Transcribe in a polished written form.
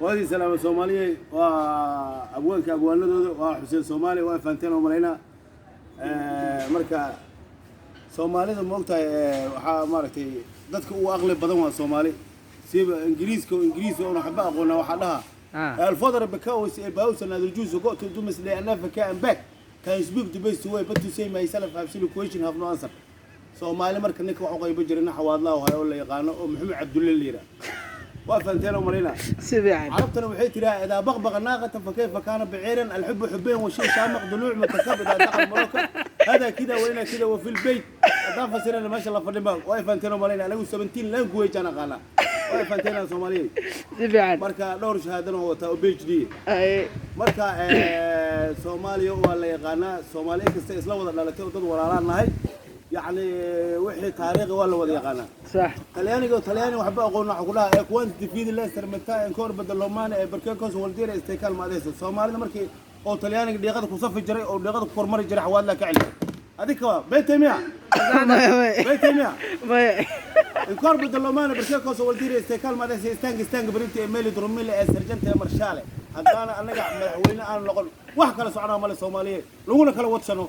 Waadii salaama Soomaaliye. Waa abwaanka abwaanadooda, waa Xuseen Soomaali. Waa fahanteen oo malaynaa. Marka Soomaalida, ma ogtahay, waxaa maaragtay dadka ugu aqli badan waa Soomaali, siiba Ingiriiska oo Ingiriis oona waxba aqoona. Waxaa dhahaa الفضل because about another Jews go to do Muslim and Africa and back can speak the best way, but to say myself have silly question, have no answer. Soomaali marka ninka wax u qaybo jiray nin Xawaadlaha oo la yaqaano oo Maxamed Cabdulle la yidhaah. Waa fahanteen oo malaynaa. Si fiican. Carabtana waxay tiraa: إذا بقبق ناقة فكيف كان بعيرا، الحب حبين وشيء شامق ضلوع متكب إذا دخل مروكا هذا كذا وإنا كذا وفي البيت. Haddaan fasirana meesha la fadhin ba. Waa fahanteen oo malaynaa. Anigu 17 language aan aqaanaa. Waa fahanteen, Soomaaliyeed. Si fiican. Marka dhowr shahaadana waa wataa oo PhD. Marka Soomaaliya waa la yaqaanaa. Soomaali inkasta isla wada dhalatay oo dad walaalaan nahay, yacni wixii taariikhi waa la wada yaqaanaa. Talyaaniga oo Talyaani waxba aqoon waxa ku dhaha: "E quanti difficile l'essere metà in corpo dell'umano e perché cosa vuol dire stai calma adesso." Soomaalida markii oo Talyaaniga dhiiqada ku safi jiray oo dhiiqada ku kormari jiray, Xawaadlaa ka celiya. Adika waa beentay miya? Maya, maya. Beentay miya? Maya. Il corpo dell'umano perché cosa vuol dire stai calma adesso, stanchi stanchi brinti e meglio dormire e sergente e marshale. Haddaana annaga madaxweyne aan noqon, wax kala soconaa male Soomaaliyeed, laguna kala wadsano.